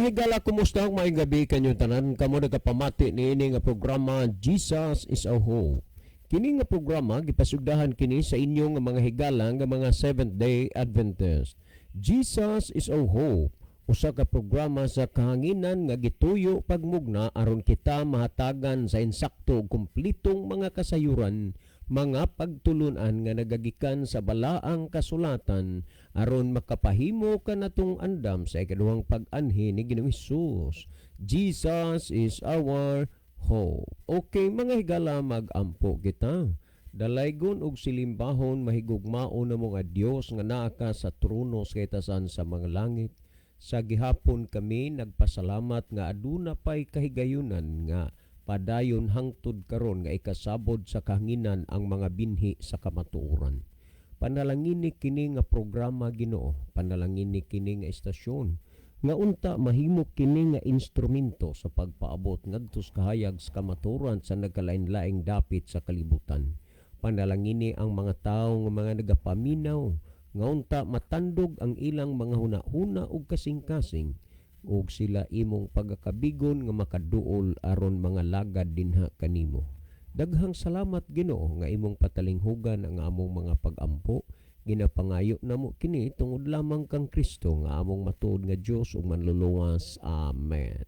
Mga higala, kumusta? Maayong gabi kanyong tanan. Kamo nagapamati niini nga programa, Jesus is Our Hope. Kini nga programa gipasugdahan kini sa inyong nga mga higala nga mga Seventh Day Adventist. Jesus is Our Hope. Usa ka programa sa kahanginan nga gituyo pagmugna aron kita mahatagan sa insakto ug kumplitong mga kasayuran, mga pagtulunan nga nagagikan sa balaang kasulatan aron makapahimo kanatong andam sa ikaduhang pag-anhi ni Ginoong Hesus. Jesus is our hope. Okay, mga higala, mag-ampo kita. Dalaygon ug silimbahon, mahigugmaon namo nga Dios nga naa ka sa trono sa kaitasan sa mga langit. Sa gihapon kami nagpasalamat nga aduna pay kahigayunan nga padayon hangtod karon nga ikasabod sa kahanginan ang mga binhi sa kamatuoran. Panalangini kini nga programa, Ginoo, panalangini kini nga istasyon nga unta mahimo kini nga instrumento sa pagpaabot ngadto sa kahayag sa kamatuoran sa nagkalain-laing dapit sa kalibutan. Panalangini ang mga tawo nga mga nagapaminaw nga unta matandog ang ilang mga huna-huna ug kasing-kasing ug sila imong pagakabigon nga makaduol aron mga lagad dinha kanimo. Daghang salamat, Ginoo, nga imong patalinghugan ang among mga pagampo. Ginapangayo namo kini tungod lamang kang Kristo nga among matuod nga Dios ug manluluwas. Amen.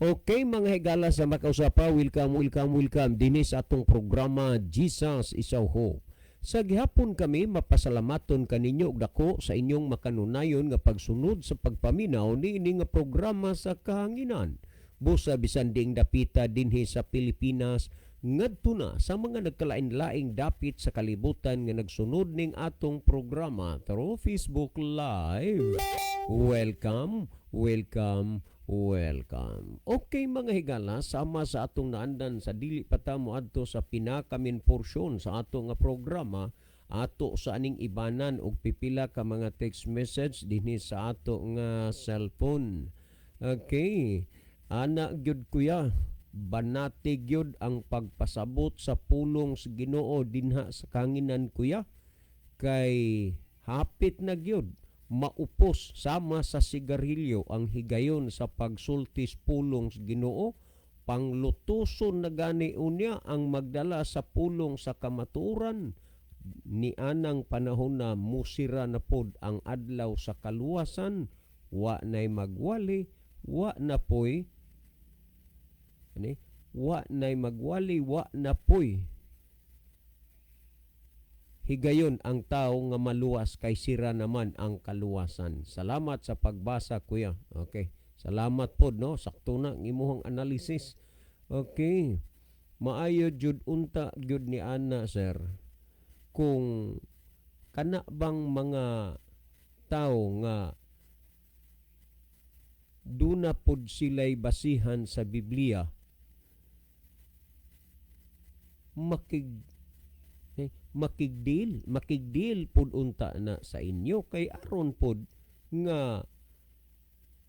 Okay, mga higala sa makausapa, welcome, welcome, welcome dinhi sa atong programa, Jesus is Our Hope. Sa gihapon kami mapasalamaton kaninyo og dako sa inyong makanunayon nga pagsunod sa pagpaminaw niini nga programa sa kahanginan. Busa bisan diing dapita dinhi sa Pilipinas ngadto na sa mga nagkalain-laing dapit sa kalibutan nga nagsunod ning atong programa through Facebook Live. Welcome, welcome, welcome. Okay, mga higala, sama sa atong naandan sa dili pa ta moadto sa pinaka-main porsyon sa ato nga programa, ato sa aning ibanan og pipila ka mga text message dinhi sa ato nga cellphone. Okay. Ana gyud, kuya, banati gyud ang pagpasabot sa pulong sa Ginoo dinha sa kahanginan, kuya, kay hapit na gyud maupos sama sa sigarilyo ang higayon sa pagsultis pulong sa Ginoo. Panglutuson na gani unya ang magdala sa pulong sa kamatuoran. Ni anang panahon na musira na pod ang adlaw sa kaluwasan, wa nay magwali, wa na poy ani, wa nay magwali, wa na poy higayon ang tao nga maluwas kay sira naman ang kaluwasan. Salamat sa pagbasa, kuya. Okay. Salamat pod, no, sakto na ang imuhang analysis. Okay. Maayo jud unta gyud ni ana, sir, kung kana bang mga tao nga duna pod sila'y basihan sa Biblia makigdeal pod unta na sa inyo kay aron pod nga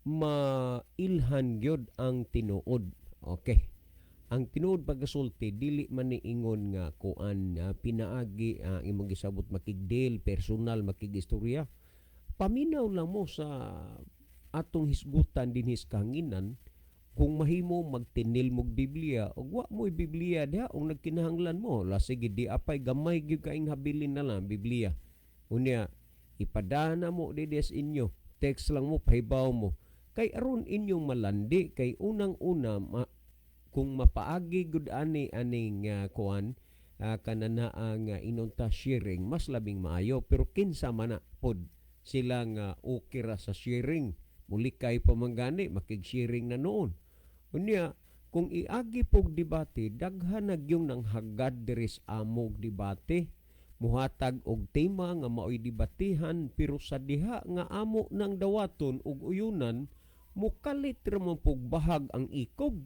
mailhan gyud ang tinuod. Okay. Ang tinuod pagkasulti dili man ni ingon nga kuan, pinaagi imong gisabot makigdeal personal, makigistorya. Paminaw lang mo sa atong hisgutan dinhi sa kahanginan. Kung mahimo magtinil mog Biblia ug wa mo'y Biblia diha ug nagkinahanglan mo la, sige, di apay gamay gyud kaing habilin na lang Biblia. Unya ipadana mo didi sa inyo, text lang mo, pahibaw mo kay aron inyong malandi kay unang-una kung mapaagi gud ani aning kuan, kanana ang inunta sharing, mas labing maayo. Pero kinsa man na pod sila nga okay ra sa sharing, mulikay pa man gani makig-sharing na noon. Unya kung iagi pog debate, daghan na gyung nang hagad diri sa amog debate, muhatag og tema nga maoy debatihan, pero sa diha nga amo nang dawaton og uyunan, mukalit ra man pog bahag ang ikog.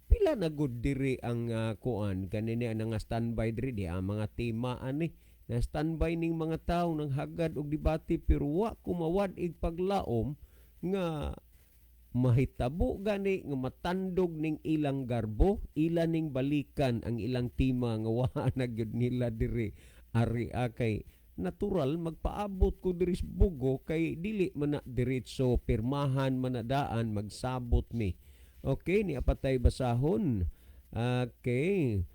Pila na gud diri ang kuan kanini nga standby diri di ang mga tema ani na standby ning mga tawo nang hagad og debate, pero wa kumawad-ig paglaom nga mahitabo gani nga matandog ning ilang garbo, ila ning balikan ang ilang tema nga wa na gyud nila diri ari akay. Natural magpaabot ko diri sa Bogo kay dili man na diretso, pirmahan man na daan magsabot mi. Okay, ni apatay basahon. Okay.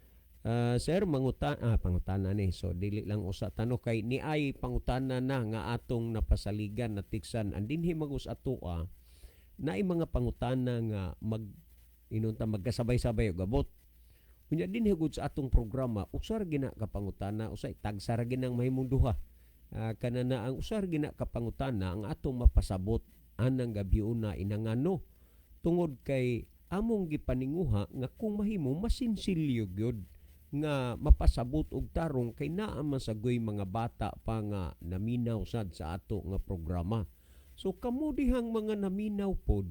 Sir, manguta pangutana ni. So dili lang usa tano kay ni ay pangutana na nga atong napasaligan na tiksan ang dinhi magus atoa naay mga pangutana nga mag inunta magkasabay-sabay og abot. Unya dinhi gud sa atong programa, usa ra gina ka pangutana, usay tagsa ra ginang mahimong duha. Kana na ang usa ra gina ka pangutana ang atong mapasabot anang gabiuna inangano tungod kay among gipaninguha nga kung mahimo masinsilyo gyud nga mapasabot og tarong kay naa man sagoy mga bata pa nga naminaw sad sa ato nga programa. So kamo dihang mga naminaw pod,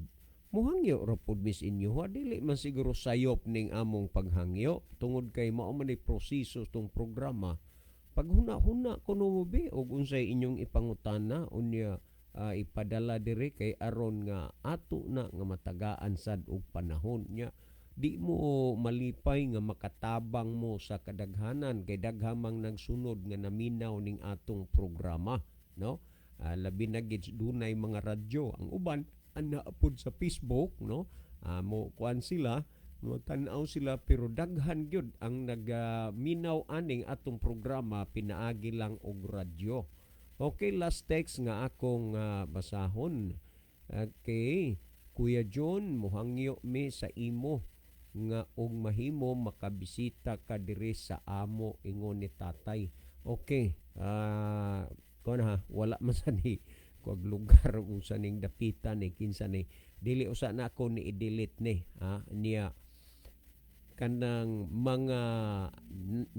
muhangyo ra pod mis inyo ha. Dili man siguro sayop ning among paghangyo tungod kay mao man ni proseso tong programa. Paghuna-huna kuno mo bi og unsay inyong ipangutana, unya ipadala diri kay aron nga ato na nga matagaan sad og panahon nya di mo malipay nga makatabang mo sa kadaghanan kay daghamang nagsunod nga naminaw ning atong programa, no? Labi na gid dunay mga radyo, ang uban ana pod sa Facebook, no? Mo kuan sila, mo tan-aw sila, pero daghan gyud ang nagaminaw aning atong programa pinaagi lang og radyo. Okay, last text nga akong basahon. Okay, "Kuya John, muhangyo mi sa imo nga og mahimo makabisita ka diri sa amo," ingon ni tatay. Okay, kuan ha, wala man sa ni kuag lugar kung sa ning dapitan ni kinsa ni, dili usa na ako ni i-delete ni ha niya kanang mga 9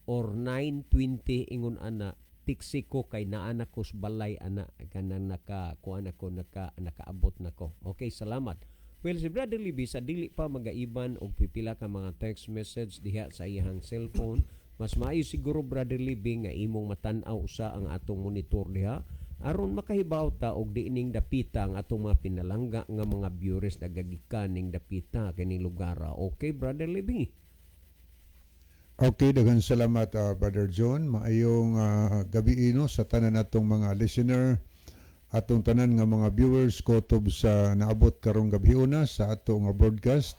or 9:20 ingon ana tiksi ko kay naa na ko sa balay ana kanang naka kuan ako, nakaabot nako. Okay, salamat. Well, si Brother Libby sa dili pa magaiban og pipila ka mga text message diha sa iyang cellphone. Mas maayo siguro, Brother Libby, nga imong matan-aw usa ang atong monitor diha aron makahibaw ta og di ining dapita ang atong mga pinalangga nga mga viewers nagagikan ning dapita kining lugar. Okay, Brother Libby. Okay, daghan salamat, Brother John. Maayong gabi ino sa tanan natong mga listener, atong tanan nga mga viewers kutob sa naabot karong gabi una sa ato nga broadcast.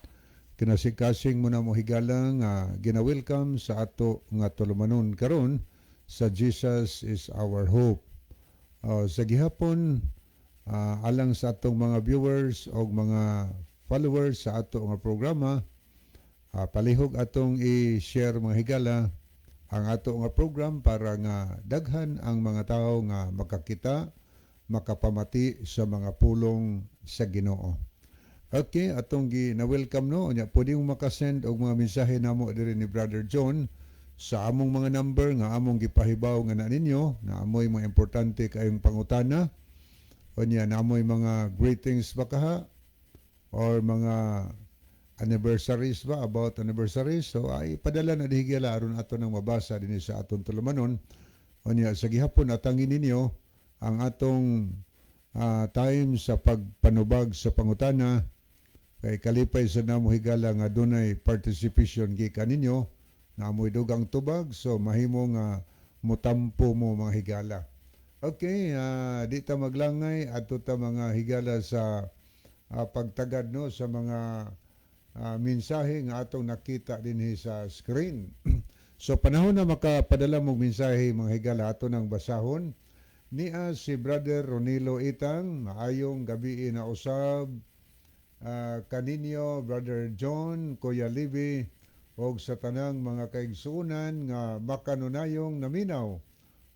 Kinasikasing mo na mo higala nga gina-welcome sa ato nga tulumanon karon sa Jesus is Our Hope. Sa gihapon, alang sa atong mga viewers o mga followers sa ato nga programa, palihog atong i-share, mga higala, ang ato nga program para nga daghan ang mga tao nga makakita, makapamati sa mga pulong sa Ginoo. Okay, atong gi na welcome, no. Unya pwede mo makasend og mga mensahe namo diri ni Brother John sa among mga number nga among gipahibaw nga na ninyo na amoy mga importante kayong pangutana. Unya na amoy mga greetings ba kaha or mga anniversaries ba, about anniversaries, so ay padala na dihigala aron ato nang mabasa dinhi sa atong tulumanon. Unya sa gihapon atangin ninyo ang atong time sa pagpanubag sa pangutana kay kalipay sa namo, higala, nga dunay participation gikan ninyo na amoy dugang tubag, so mahimo nga mutampo mo, mga higala. Okay, di ta maglangay, adto ta, mga higala, sa pagtagad, no, sa mga mensahe nga atong nakita dinhi sa screen. So panahon na makapadala mong mensahe, mga higala, ato nang basahon. Nia si Brother Ronilo Itang, "Maayong gabi na usab kaninyo, Brother John, Kuya Libby, og sa tanang mga kaigsuonan nga makanunayong naminaw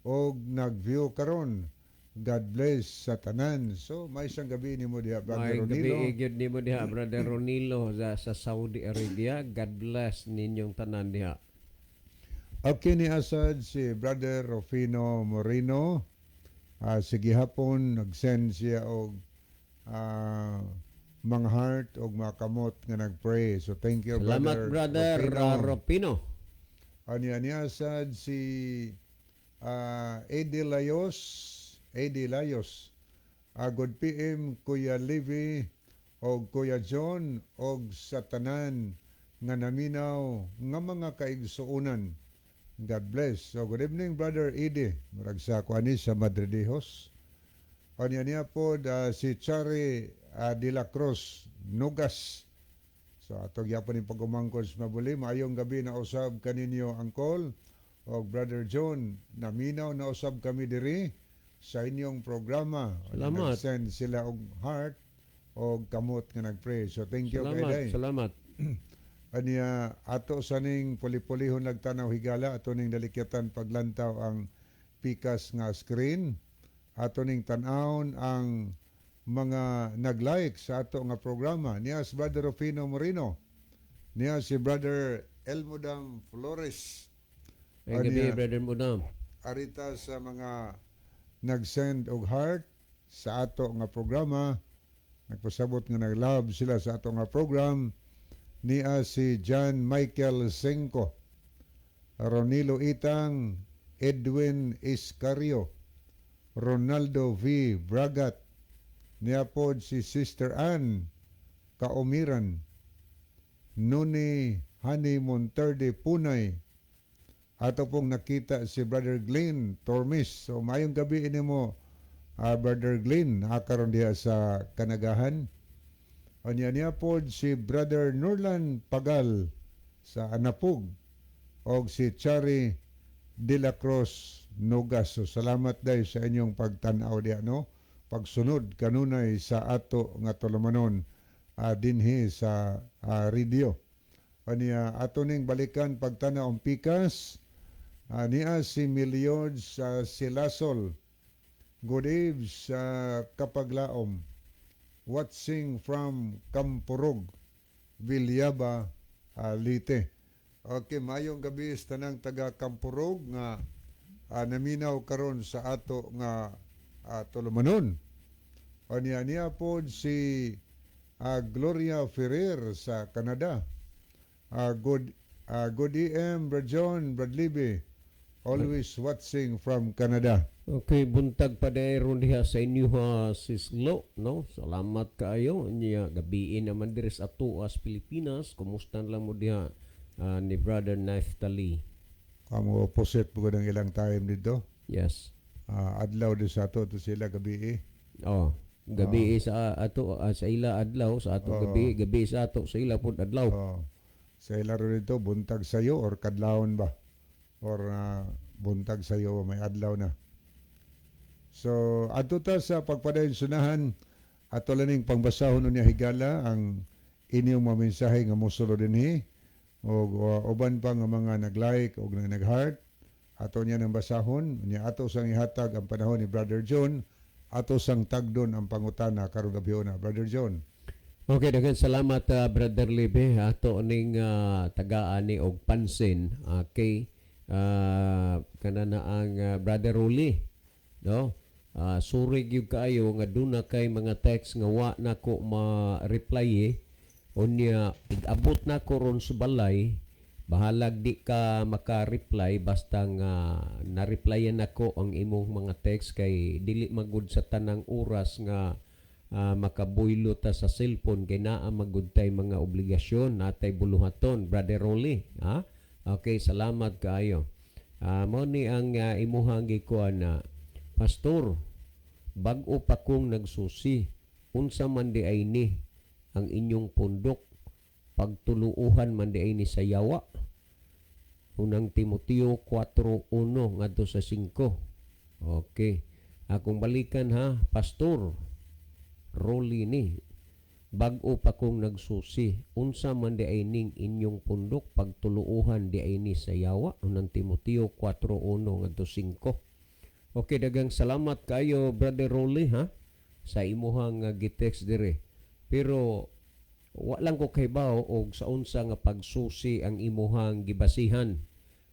og nag-view karon. God bless sa tanan." So may isang gabi nimo diha, Brother May gabi Ronilo. Gyud nimo diha, Brother Ronilo, sa Saudi Arabia. God bless ninyong tanan diha. Okay, ni asad si Brother Rufino Moreno. Sige hapon nag-send siya og mga heart og mga kamot nga nag-pray. So thank you, Salamat, Brother Brother Rufino. Rufino. Anya ni asad si Eddie Layos, Eddie Layos. "Good PM, Kuya Levi og Kuya John og sa tanan nga naminaw nga mga kaigsuonan. God bless. So good evening, Brother Edie. Murag sa kuani sa Madridejos. Unya niya po si Chari de la Cruz Nugas. So ato gyapon ning pag-umangkon sa mabuli. Maayong gabi na usab kaninyo, Uncle og Brother John. Naminaw na usab kami diri sa inyong programa. Salamat. Nag-send sila og heart og kamot nga nagpray. So thank you kay Salamat, Day. Salamat. Aniya ato sa ning puli-pulihon nagtanaw, higala, ato ning dalikyatan paglantaw ang pikas nga screen. Ato ning tan-awon ang mga nag-like sa ato nga programa. Niya si Brother Rufino Moreno, niya si Brother Elmodam Flores. Ay gabi, Aniya, Brother Mudam. Arita sa mga nag-send og heart sa ato nga programa, nagpasabot nga nag-love sila sa ato nga program, niya si John Michael Senko, Ronilo Itang, Edwin Iscario, Ronaldo V. Bragat, niya pod si Sister Ann Kaumiran, Nuni Hani Monterde Punay, ato pong nakita si Brother Glenn Tormis. So mayong gabi ini mo, Brother Glenn, karon diha sa Kanagahan. Unya niya pod si Brother Nurlan Pagal sa Anapug og si Chari de la Cruz Nogas. So salamat day sa inyong pagtan-aw diha, no. Pagsunod kanunay sa ato nga tulumanon dinhi sa radio. Aniya ato ning balikan pagtanaw ang pikas. Niya si Miliod sa Silasol. Good eve sa Kapaglaom. Watching from Kampurog, Villaba, Leyte. Okay, mayong gabi sa tanang taga Kampurog nga naminaw karon sa ato nga tulumanon. Aniya niya pod si Gloria Ferrer sa Canada. Good AM, Brad John, Brad Libby. Always watching from Canada. Okay, buntag pa ron diha sa inyo ha, Sis Lo, no? Salamat kaayo. Nya gabii naman diri sa atoa sa Pilipinas. Kumusta lang mo diha ni Brother Naftali? Kamo opposite po ang ilang time dito. Yes. Adlaw di sa ato to sila gabi. Oh, gabi sa ato sa ila adlaw, sa ato gabi, gabi sa ato, sa ila pud adlaw. Oh. Sa ila ro dito buntag sayo or kadlawon ba? Or buntag sayo may adlaw na. So adto ta sa pagpadayon sunahan, ato lang ning pangbasahon unya, higala, ang inyong mga mensahe nga mosulod dinhi og uban pa nga mga nag-like og nag-heart, ato niya nang basahon. Unya ato sang ihatag ang panahon ni Brother John, ato sang tagdon ang pangutana karong gabi na, Brother John. Okay, daghan salamat, Brother Libe. Ato ning tagaan ni og pansin kay kana na ang Brother Ruli, no? Sorry gyud kaayo nga duna kay mga text nga wa nako ma-reply eh. Unya ig-abot na ko ron sa balay, bahalag di ka maka-reply basta nga na-replyan nako ang imong mga text kay dili magud sa tanang oras nga makabuylo ta sa cellphone kay naa magud tay mga obligasyon, natay buluhaton, Brother Rolly, ha. Okay, salamat kaayo. Mao ni ang imuhang gikuan na, "Pastor, bag-o pa kong nagsusi, unsa man di ay ni ang inyong pundok? Pagtuluohan man di ay ni sa yawa? Unang Timoteo 4:1 ngadto sa 5." Okay, akong balikan ha, Pastor Rolly ni. "Bag-o pa kong nagsusi, unsa man di ay ning inyong pundok? Pagtuluohan di ay ni sa yawa? Unang Timoteo 4:1 ngadto 5." Okay, dagang salamat kayo, Brother Rolly, ha, sa imuhang gitext dire. Pero wa lang ko kahibaw og sa unsa nga pagsusi ang imuhang gibasihan.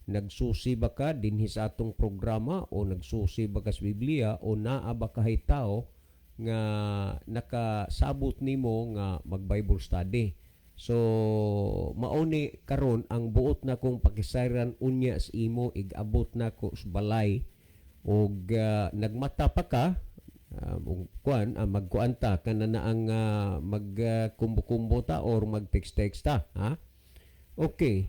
Nagsusi ba ka dinhi sa atong programa o nagsusi ba ka sa Biblia o naa ba kahay tao nga nakasabot nimo nga mag Bible study? So mauni karon ang buot na kong pakisayran unya sa imo ig-abot nako sa balay og nagmata pa ka ug kuan magkuan ta kana na ang magkumbo-kumbo ta or mag-text-text ta, ha. Okay.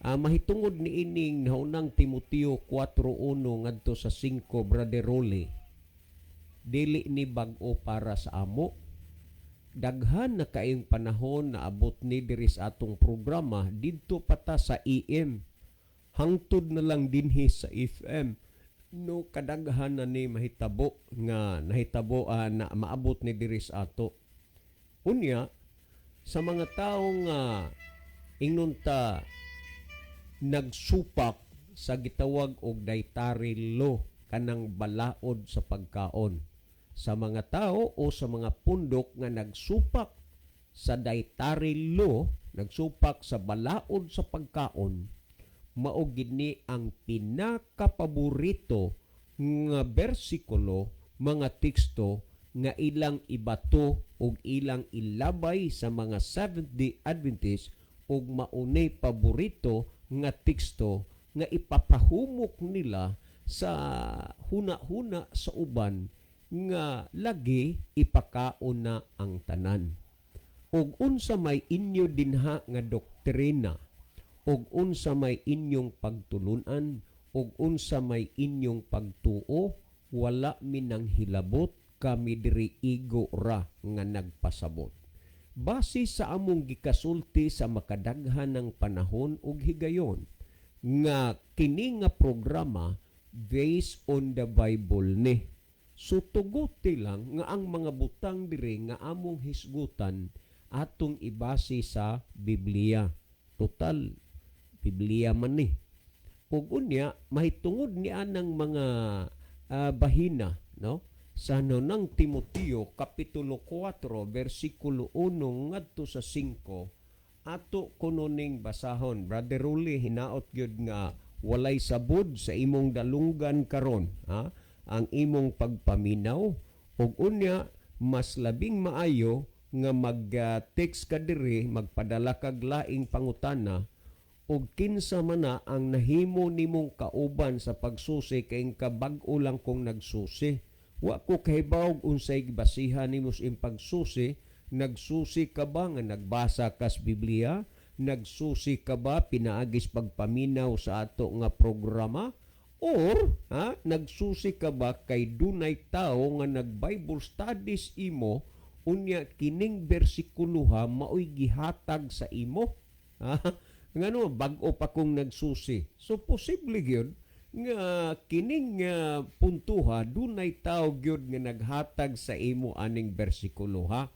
Mahitungod ni ining Nahaunang Timoteo 4:1 ngadto sa 5, Brother Rolly, dili ni bag-o para sa amo. Daghan na kaayong panahon na abot ni diri sa atong programa didto pa ta sa AM, hangtod na lang dinhi sa FM, no? Kadaghan na ni mahitabo nga nahitabo, na maabot ni diri sa ato. Unya sa mga tawo nga ingnon ta nagsupak sa gitawag og dietary law, kanang balaod sa pagkaon, sa mga tao o sa mga pundok nga nagsupak sa dietary law, nagsupak sa balaod sa pagkaon, mao gid ni ang pinakapaborito nga bersikulo, mga teksto nga ilang ibato ug ilang ilabay sa mga Seventh-day Adventist, ug maunay paborito nga teksto nga ipapahumok nila sa huna-huna sa uban nga lagi ipakaon na ang tanan. Ug unsa may inyo dinha nga doktrina, ug unsa may inyong pagtulunan, ug unsa may inyong pagtuo, wala mi nang hilabot, kami diri igo ra nga nagpasabot. Base sa among gikasulti sa makadaghan ng panahon ug higayon nga kini nga programa based on the Bible ni. So tuguti lang nga ang mga butang diri nga among hisgutan atong ibase sa Biblia. Total, Biblia man ni. Ug unya mahitungod ni anang mga bahina, no? Sa Nahaunang Timoteo kapitulo 4 bersikulo 1 ngadto sa 5, ato kuno ning basahon. Brother Ruli, hinaot gyud nga walay sabod sa imong dalunggan karon, ha? Ang imong pagpaminaw, ug unya mas labing maayo nga mag-text ka diri, magpadala kag laing pangutana, ug kinsa man na ang nahimo nimong kauban sa pagsusi, kay kabag-o lang kong nagsusi. Wa ko kahibaw unsay basihan nimo sa imong pagsusi. Nagsusi ka ba nga nagbasa kas Biblia? Nagsusi ka ba pinaagis pagpaminaw sa ato nga programa? Or ha, nagsusi ka ba kay dunay tawo nga nag-Bible studies imo, unya kining bersikuloha maoy gihatag sa imo? Ha? Ngano bag-o pa kong nagsusi. So posible gyud nga kining puntuha dunay tawo gyud nga naghatag sa imo aning bersikulo, ha.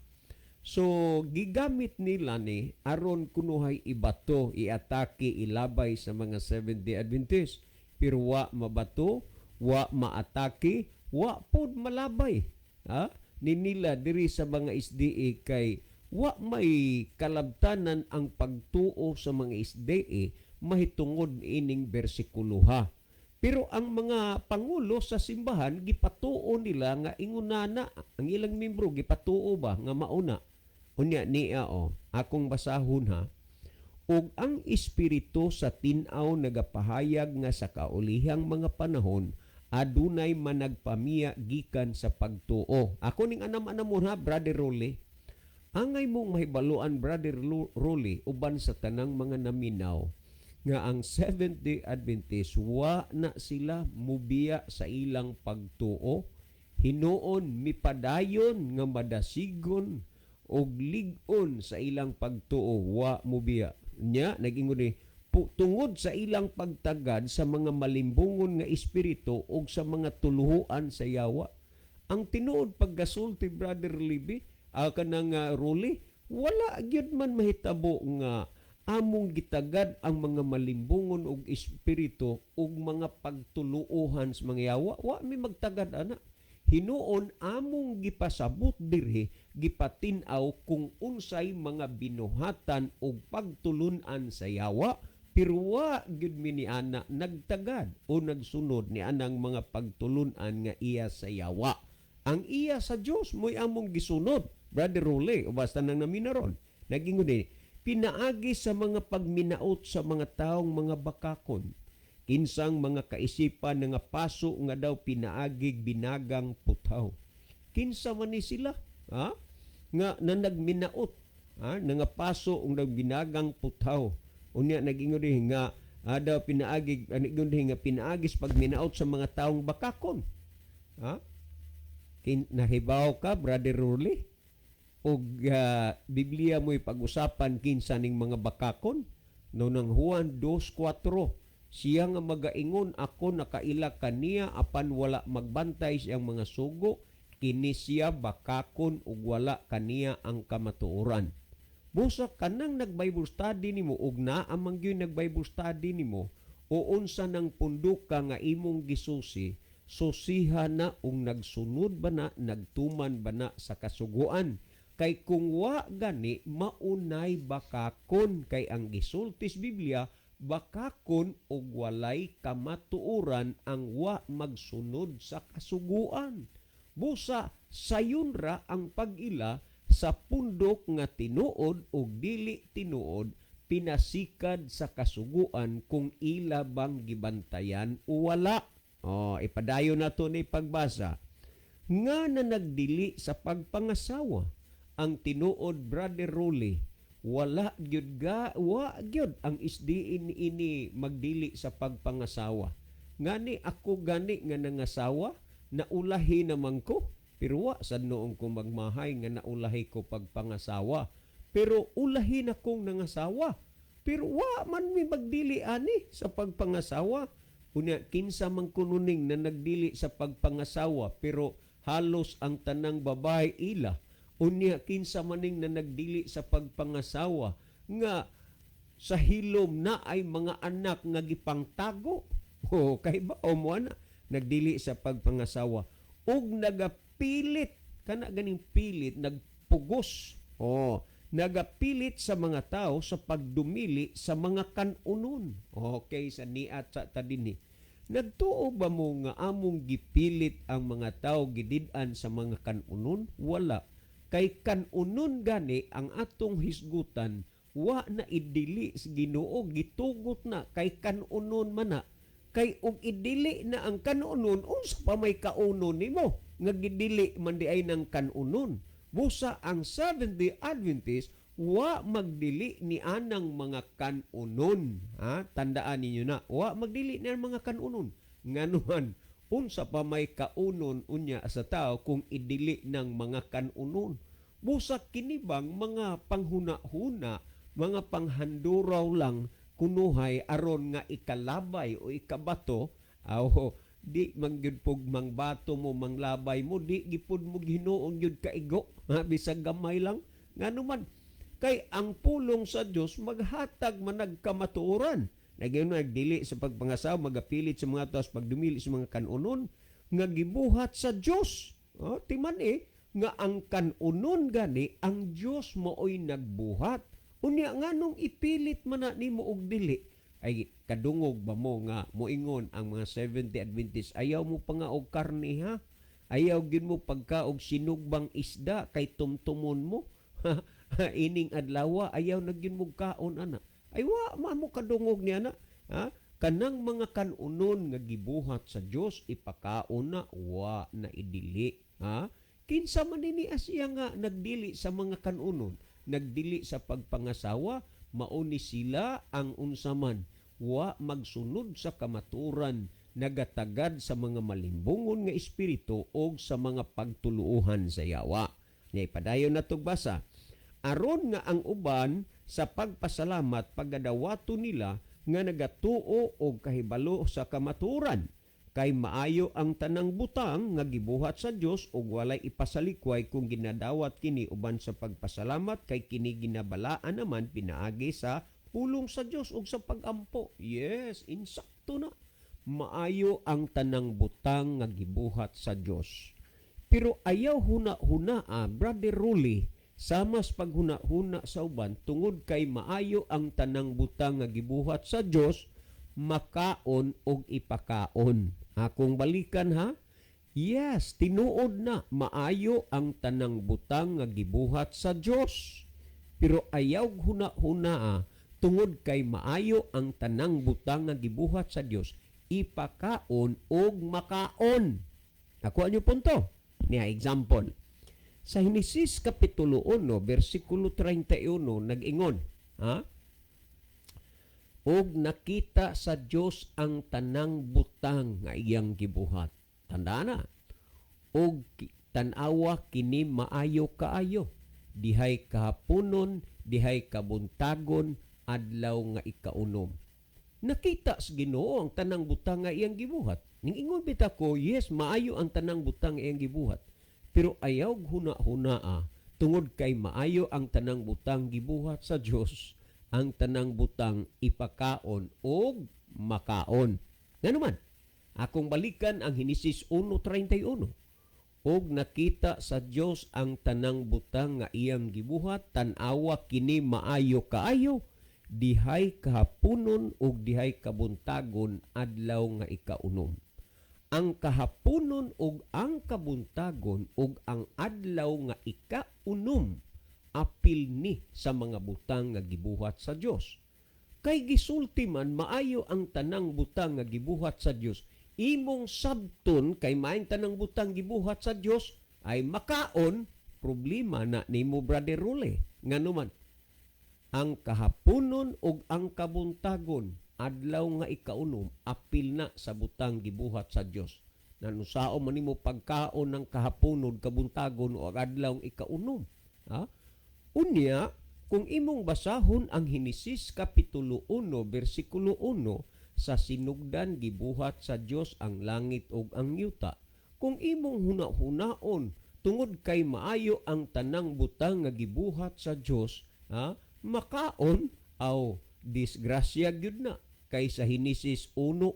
So gigamit nila ni aron kunuhay ibato, iatake, ilabay sa mga Seventh-day Adventist. Pero wa mabato, wa maatake, wa pod malabay. Ha? Ni nila diri sa mga SDA kay wa may kalabtanan ang pagtuo sa mga SDA mahitungod ining bersikulo, ha. Pero ang mga pangulo sa simbahan gipatuo nila nga ingunana ang ilang membro, gipatuo ba nga mauna. Unya niya o akong basahon, ha. "Ug ang espiritu sa tin-aw nagapahayag nga sa kaulihang mga panahon adunay managpamiya gikan sa pagtuo." Ako ning anam-anamon, ha, Brother Rolly. Angay mong mahibaluan, Brother Rolly, uban sa tanang mga naminaw, nga ang Seventh-day Adventist wa na sila mubiya sa ilang pagtuo. Hinuon mipadayon nga madasigon og lig-on sa ilang pagtuo, wa mubiya. Nya nagingon ni tungod sa ilang pagtagad sa mga malimbungon nga espiritu ug sa mga tuluhuan sa yawa. Ang tinuod paggasulti, Brother Libby, kanang Rolly, wala gyud man mahitabo nga among gitagad ang mga malimbungon og espiritu ug mga pagtuluohan sa mga yawa. Wa mi magtagad ana. Hinuon among gipasabot dirhi, gipatin-aw kung unsay mga binuhatan og pagtulun-an sa yawa, pero wa gyud mi ni ana nagtagad o nagsunod ni anang mga pagtulun-an nga iya sa yawa. Ang iya sa Dios mo'y among gisunod, Brother Role, o basta nang naminaron. Nagingon ni pinaagi sa mga pagminaot sa mga taong mga bakakon, kinsang mga kaisipan nga paso nga daw pinaagig binagang putaw. Kinsa man ni sila, ha? Nga na nagminaot, ha? Nga paso ang binagang putaw. Unya nag-ingon din nga daw pinaagi, ano din nga pinaagis pagminaot sa mga taong bakakon. Ha? Nahibaw ka, Brother Rully? Og Biblia mo'y pag-usapan kinsa ning mga bakakon? No, nang Juan 2:4, siya nga magaingon, "Ako nakaila kaniya," apan wala magbantay siyang mga sugo, kini siya bakakon ug wala kaniya ang kamatuoran. Busa kanang nag-Bible study nimo ug naa man gyud nag-Bible study nimo o unsa nang punduka nga imong gisusi, susiha na ug nagsunod ba na, nagtuman ba na sa kasuguan. Kay kung wa gani, maunay bakakon, kay ang gisultis Biblia, bakakon ug walay kamatuoran ang wa magsunod sa kasuguan. Busa sayon ra ang pag-ila sa pundok nga tinuod o dili tinuod, pinasikad sa kasuguan kung ila bang gibantayan o wala. Oh, ipadayon na to ni pagbasa. Nga na nagdili sa pagpangasawa. Ang tinuod, Brother Rolly, wala gyud ga, wa gyud ang SDA ini magdili sa pagpangasawa. Ngani ako gani nga nangasawa, naulahi naman ko. Pero wa sad noong ko magmahay nga naulahi ko pagpangasawa. Pero ulahi na kong nangasawa. Pero wa man mi magdili ani sa pagpangasawa. Unya kinsa man kununing na nagdili sa pagpangasawa pero halos ang tanang babae ila? Unya kinsa maning na nagdili sa pagpangasawa nga sa hilom na ay mga anak nga gipangtago? O kay ba o mo ana nagdili sa pagpangasawa ug nagapilit kana ganing pilit, nagpugos o nagapilit sa mga tao sa pagdumili sa mga kanunon. Okay, sa niat sa ta dinhi. Nagtuo ba mo nga among gipilit ang mga tao gidid-an sa mga kanunon? Wala. Kay kanunon gani ang atong hisgutan, wa na idili sa Ginoo, gitugot na kay kanunon man na. Kay og idili na ang kanunon, unsa pa may kaunon nimo nga gidili man di ay ng kanunon? Busa ang Seventh-day Adventist wa magdili ni anang mga kanunon. Ha? Tandaan ninyo na, wa magdili ni ang mga kanunon. Nganuman, unsa pa may kaunon unya sa tao kung idili ng mga kanunon? Busa kini bang mga panghuna-huna, mga panghanduraw lang kunuhay aron nga ikalabay o ikabato, aw di man gyud pug mangbato mo, manglabay mo, di gipud mo Ginoo gyud kaigo, ha, bisag gamay lang. Ngano man, kay ang pulong sa Dios maghatag manag kamatuoran. Nagyan nagdili sa pagpangasawa, magapilit sa mga taos pagdumili sa mga kanunon nga gibuhat sa Dios. Oh, timan eh nga ang kanunon gani ang Dios maoy nagbuhat. Unya nganong ipilit man na nimo og dili? Ay kadungog ba mo nga moingon ang mga Seventh-day Adventist, "Ayaw mo pa nga og karne ha? Ayaw gyud mo pagka og sinugbang isda kay tumtumon mo. Ining adlaw ayaw na gyud mo kaon ana." Ay wa ma mo kadungog niya na. Ha? Kanang mga kanunon nga gibuhat sa Dios ipakaon na, wa na idili. Ha? Kinsa man nini siya nga nagdili sa mga kanunon, nagdili sa pagpangasawa, mauni sila ang unsaman, wa magsunod sa kamaturan, nagatagad sa mga malimbungon nga espiritu og sa mga pagtuluohan sa yawa. Nya padayon na basa. Aron nga ang uban sa pagpasalamat pagadawato nila nga nagatuo og kahibalo sa kamatuoran. Kay maayo ang tanang butang nga gibuhat sa Dios ug walay ipasalikway kung ginadawat kini uban sa pagpasalamat, kay kini ginabalaan naman pinaagi sa pulong sa Dios ug sa pagampo. Yes, insakto na. Maayo ang tanang butang nga gibuhat sa Dios. Pero ayaw huna-huna, Brother Rully, samas paghuna-huna sa uban, tungod kay maayo ang tanang butang nga gibuhat sa Dios, makaon og ipakaon. Akong balikan ha. Yes, tinuod na maayo ang tanang butang nga gibuhat sa Dios. Pero ayaw huna-huna tungod kay maayo ang tanang butang nga gibuhat sa Dios, ipakaon og makaon. Nakuha niyo punto? Niya example. Sa Henesis kapitulo 1 bersikulo 31 nag-ingon, ha? Ug nakita sa Dios ang tanang butang nga iyang gibuhat. Tanda na. Ug tan-awa, kini maayo kaayo. Dihay kahaponon, dihay kabuntagon, adlaw nga ikaunom. Nakita sa Ginoo ang tanang butang nga iyang gibuhat. Ning ingon bitaw ko, yes, maayo ang tanang butang nga iyang gibuhat. Pero ayaw huna-hunaa, tungod kay maayo ang tanang butang gibuhat sa Dios, ang tanang butang ipakaon og makaon. Ngano man, akong balikan ang Henesis 1:31. Ug nakita sa Dios ang tanang butang nga iyang gibuhat, tan-awa, kini maayo kaayo. Dihay kahaponon ug dihay kabuntagon, adlaw nga ikaunom. Ang kahaponon ug ang kabuntagon ug ang adlaw nga ikaunom apil ni sa mga butang nga gibuhat sa Dios. Kay gisulti man maayo ang tanang butang nga gibuhat sa Dios. Imong sabton kay maayong tanang butang gibuhat sa Dios ay makaon, problema na nimo, Brother Rule. Ngano man, ang kahaponon ug ang kabuntagon, adlaw nga ikaunom, apil na sa butang gibuhat sa Dios. Nanusaon man nimo pagkaon ng kahaponon, kabuntagon o adlaw ikaunom? Ha? Unya, kung imong basahon ang Henesis kapitulo 1 bersikulo 1, sa sinugdan gibuhat sa Dios ang langit ug ang yuta. Kung imong huna-hunaon, tungod kay maayo ang tanang butang nga gibuhat sa Dios, ha, makaon, aw, disgrasya gyud na. Kay sa Henesis 1:1,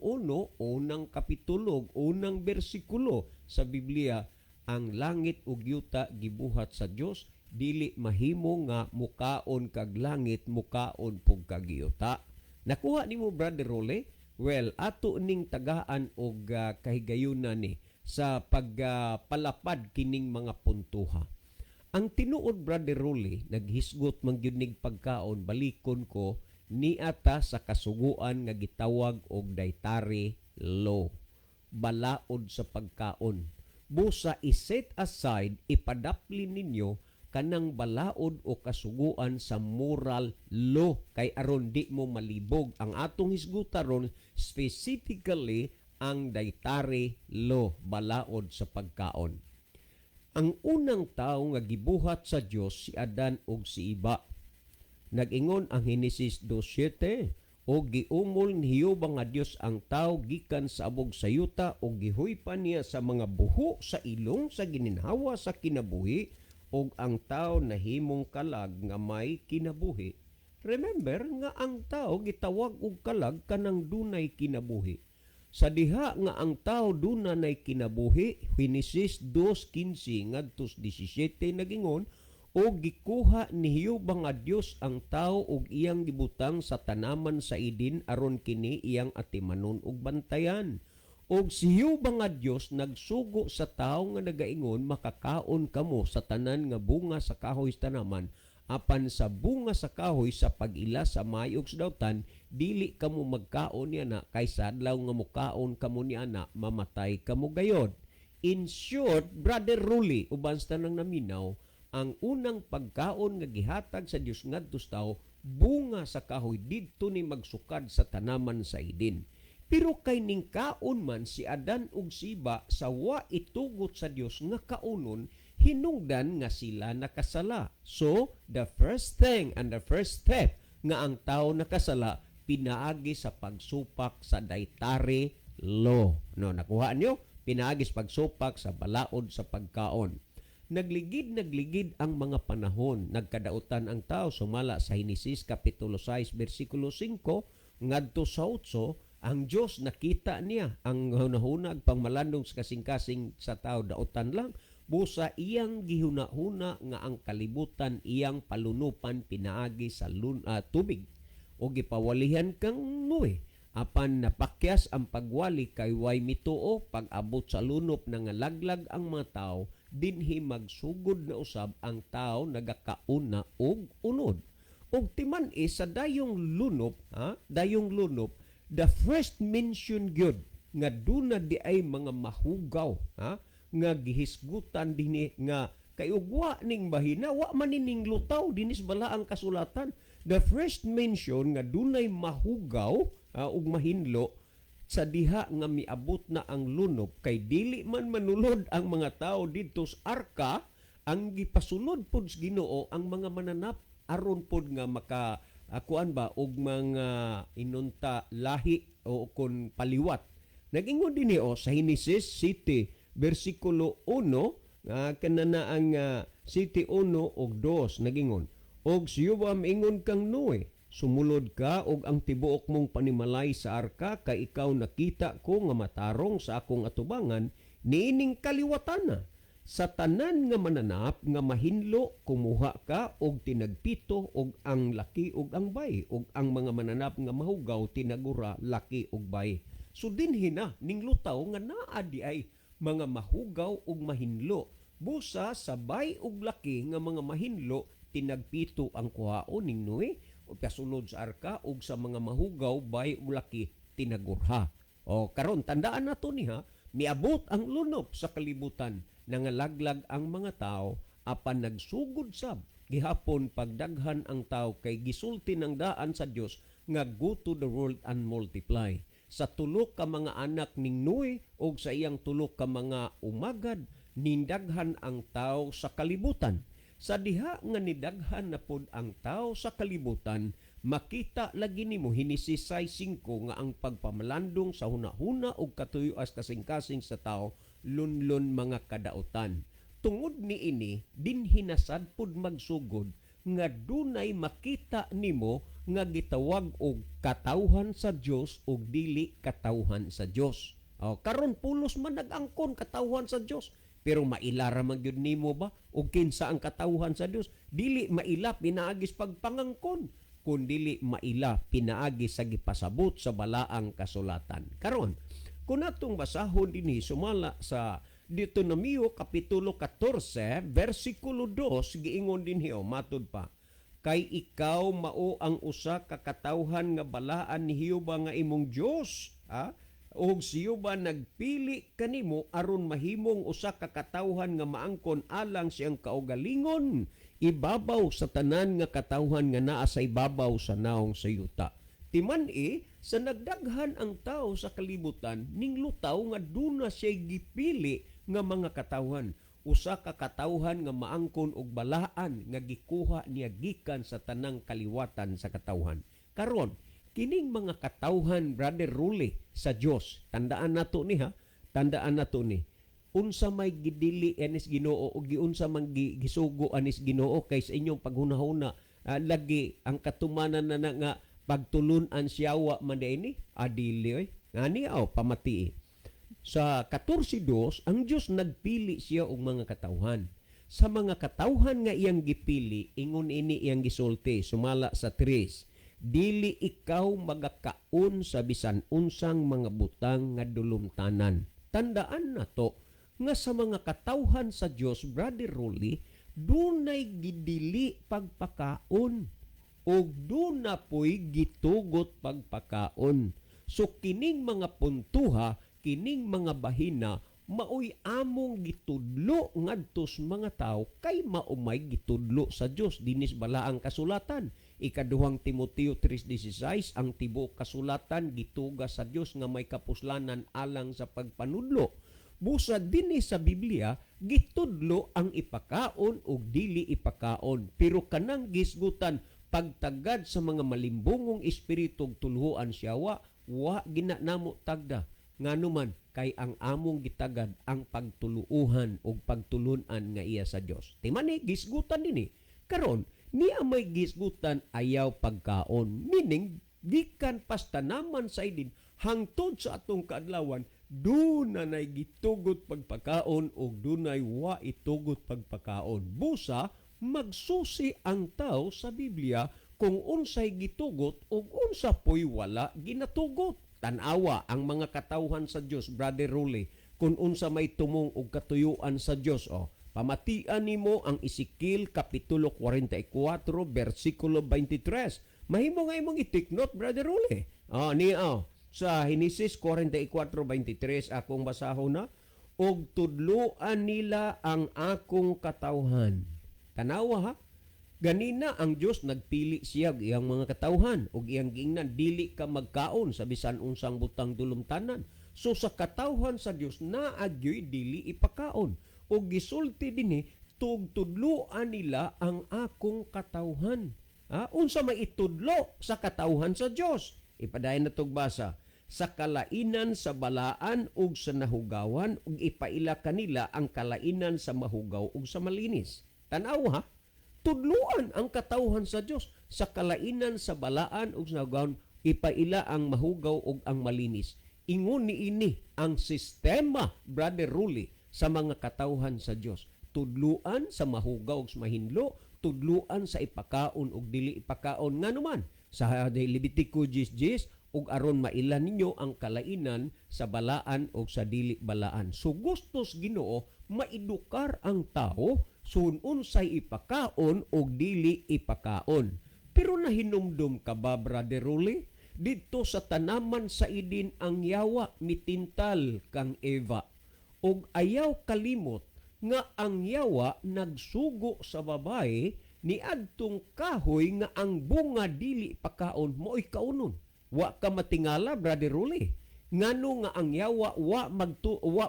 unang kapitulo, unang bersikulo sa Biblia, ang langit ug yuta gibuhat sa Dios, dili mahimo nga mukaon kag langit, mukaon pug kag yuta. Nakuha nimo, Brother Role? Well, ato ning tagaan og kahigayunan ni sa pagpalapad kining mga puntuha. Ang tinuod, Brother Role, naghisgot man gyud nig pagkaon, balikon ko niata sa kasuguan nga gitawag og dietary law. Balaod sa pagkaon. Busa i-set aside, ipadapli ninyo kanang balaod o kasuguan sa moral law kay aron di mo malibog. Ang atong hisgutan ron specifically ang dietary law, balaod sa pagkaon. Ang unang tao nga gibuhat sa Dios, si Adan ug si Iba. Nag-ingon ang Henesis 2:7, "Og giumol ni Jehova nga Dios ang tao gikan sa abog sa yuta ug gihuypan niya sa mga buho sa ilong sa gininhawa sa kinabuhi, ug ang tao nahimong kalag nga may kinabuhi." Remember nga ang tao gitawag og kalag kanang dunay kinabuhi. Sa diha nga ang tao duna nay kinabuhi, Henesis 2:15 ngadto 17 nagingon, "Og gikuha ni Jehova nga Dios ang tao ug iyang gibutang sa tanaman sa Eden aron kini iyang atimanon ug bantayan. Ug si Jehova nga Dios nagsugo sa tao nga nagaingon, 'Makakaon kamo sa tanan nga bunga sa kahoy sa tanaman, apan sa bunga sa kahoy sa pag-ila sa maayo ug sa dautan, dili kamo magkaon niana, kay sa adlaw nga mukaon kamo niana, mamatay kamo gayod.'" In short, Brother Ruli, uban sa tanang naminaw, ang unang pagkaon nga gihatag sa Dios ngadto sa tao, bunga sa kahoy didto ni magsukad sa tanaman sa Eden. Pero kay ning kaon man si Adan ug si Iba sa wa itugot sa Dios nga kaunon, hinungdan nga sila nakasala. So, the first thing and the first step nga ang tao nakasala, pinaagi sa pagsupak sa dietary law. No, nakuha niyo? Pinaagi sa pagsupak sa balaod sa pagkaon. Nagligid, nagligid ang mga panahon. Nagkadautan ang tao sumala sa Henesis kapitulo 6 bersikulo 5 ngadto sa 8. Ang Dios nakita niya ang hunahuna pangmalandong sa kasing-kasing sa tao, dautan lang. Busa iyang gihuna-huna nga ang kalibutan iyang palunupan pinaagi sa tubig o gipawalihan kang Noe. Apan napakyas ang pagwali kay way mituo. Pag-abot sa lunop, nangalaglag ang mga tao. Dinhi magsugod na usab ang tao nagakauna og unod. Og timan-i sa dayong lunop, ha, dayong lunop, the first mention gyud nga duna di ay mga mahugaw, ha, nga gihisgutan dinhi nga kay ugwa ning bahina, wa man ning lutaw dinis balaang kasulatan. The first mention nga dunay mahugaw ug mahinlo sa diha nga miabot na ang lunop, kay dili man manulod ang mga tao didto sa arka, ang gipasulod pod sa Ginoo ang mga mananap aron pod nga maka kuan ba og mga inunta lahi o kon paliwat. Nag-ingon dinhi o sa Henesis 7 bersikulo 1 kanana ang 7:1 ug 2, nagingon, "Og si Jehova miingon kang Noe, sumulod ka og ang tibuok mong panimalay sa arka, kay ikaw nakita ko nga matarong sa akong atubangan niining kaliwatana. Sa tanan nga mananap nga mahinlo kumuha ka og tinagpito, og ang laki og ang bay, og ang mga mananap nga mahugaw tinagura, laki og bay." So dinhi na ning lutaw nga naa di ay mga mahugaw ug mahinlo. Busa sa bay ug laki nga mga mahinlo, tinagpito ang kuhaon ning Noe o pasulod sa arka, ug sa mga mahugaw, bay ug laki, tinagurha. O karon tandaan nato ni ha, miabot ang lunop sa kalibutan, nangalaglag ang mga tao, apan nagsugod sab gihapon pagdaghan ang tao, kay gisulti ng daan sa Dios nga go to the world and multiply. Sa tulo ka mga anak ning Noe og sa iyang tulo ka mga umagad, nindaghan ang tao sa kalibutan. Sa diha nga nidaghan na pod ang tao sa kalibutan, makita lagi nimo Henesis 6:5 nga ang pagpamalandong sa hunahuna ug katuyoas kasing-kasing sa tao lunlon mga kadautan. Tungod niini, dinhi na sad pod magsugod nga dunay makita nimo nga gitawag og katawhan sa Dios ug dili katawhan sa Dios. O, karon pulos man nag-angkon katawhan sa Dios, pero maila ra man gyud nimo ba og kinsa ang katawhan sa Dios? Dili maila pinaagi sa pagpangangkon, kun dili maila pinaagi sa gipasabot sa balaang kasulatan. Karon, kung atong basahon dinhi sumala sa Deuteronomio kapitulo 14 versikulo 2, giingon dinhi o matud pa, "Kay ikaw mao ang usa ka katawhan nga balaan ni Jehova nga imong Dios, ha? Og si Jehova nagpili kanimo aron mahimong usa ka katawhan nga maangkon alang siyang kaugalingon ibabaw sa tanan nga katawhan nga naa sa ibabaw sa naong sa yuta." Timan-i sa nagdaghan ang tao sa kalibutan, ning lutaw nga duna siya gipili nga mga katawhan, usa ka katawhan nga maangkon og balaan nga gikuha niya gikan sa tanang kaliwatan sa katawhan. Karon, kining mga katawhan, Brother Ruli, sa Dios, tandaan nato ni ha, tandaan nato ni unsa may gidili anis Ginoo o giunsa man gisugo anis Ginoo, kay sa inyong paghunahuna lagi ang katumanan na, na nga pagtulun-an siyawa man ini adili oy. Ngani aw pamatii sa 14:2, ang Dios nagpili siya og mga katawhan. Sa mga katawhan nga iyang gipili, ingon ini iyang gisulti sumala sa 3, "Dili ikaw magakaon sa bisan unsang mga butang nga dulumtanan." Tandaan nato nga sa mga katawhan sa Dios, Brother Rolly, dunay gidili pagpakaon ug duna po'y gitugot pagpakaon. So kining mga puntuha, kining mga bahina, maoy among gitudlo ngadto sa mga tao, kay maumay gitudlo sa Dios dinis balaang kasulatan. Ikaduhang Timoteo 3:16, ang tibuok kasulatan gituga sa Dios nga may kapuslanan alang sa pagpanudlo. Busa dinhi sa Biblia gitudlo ang ipakaon ug dili ipakaon, pero kanang gisgutan pagtagad sa mga malimbongong espiritu ug tulhuan siyawa, wa gina namo tagda. Ngano man? Kay ang among gitagad ang pagtuluohan ug pagtulun-an nga iya sa Dios. Timani gisgutan dinhi. Karon, niya may gisgutan ayaw pagkaon, meaning gikan pastanaman sa idin hangtod sa atong kaadlawan, duna nay gitugot pagpakaon ug dunay wa itugot pagpakaon. Busa magsusi ang tao sa Biblia kung unsay gitugot ug unsa poy wala ginatugot. Tan-awa ang mga katawhan sa Dios, Brother Rully, kung unsa may tumong og katuyuan sa Dios oh. Pamatian nimo ang Ezekiel kapitulo 44 bersikulo 23. Mahimo nga imong i-take note, Brother Rully. Oh, ni oh, sa Henesis 44:23, akong basahon na, "Og tudloan nila ang akong katawhan." Tanawa ha. Ganina ang Dios nagpili siya og iyang mga katawhan ug iyang giingnan, dili ka magkaon sa bisan unsang butang dulumtanan. So sa katawhan sa Dios naa gyoy dili ipakaon. Ug gisulti dinhi, tugtudloan nila ang akong katawhan. Ha? Unsa may itudlo sa katawhan sa Dios? Ipadayon na basa sa kalainan sa balaan ug sa nahugawan, ug ipaila kanila ang kalainan sa mahugaw ug sa malinis. Tan-aw ha, tudluan ang katawhan sa Dios sa kalainan sa balaan ug sa nahugawan, ipaila ang mahugaw ug ang malinis. Ingon niini ang sistema, Brother Ruli, sa mga katawhan sa Dios. Tudluan sa mahugaw ug sa mahinlo, tudluan sa ipakaon ug dili ipakaon, nganuman sa Levitico 10:10, ug aron maila ninyo ang kalainan sa balaan o sa dili balaan. So gustos Ginoo maedukar ang tao sun unsay ipakaon og dili ipakaon. Pero nahinumdum ka ba, Brother Ruli? Didto sa tanaman sa Eden, ang yawa mitintal kang Eva. Og ayaw kalimot nga ang yawa nagsugo sa babae ni adtong kahoy nga ang bunga dili pakaon, mo'y kaunon. Wa ka matingala, Brother Ruli? Ngano nga ang yawa wa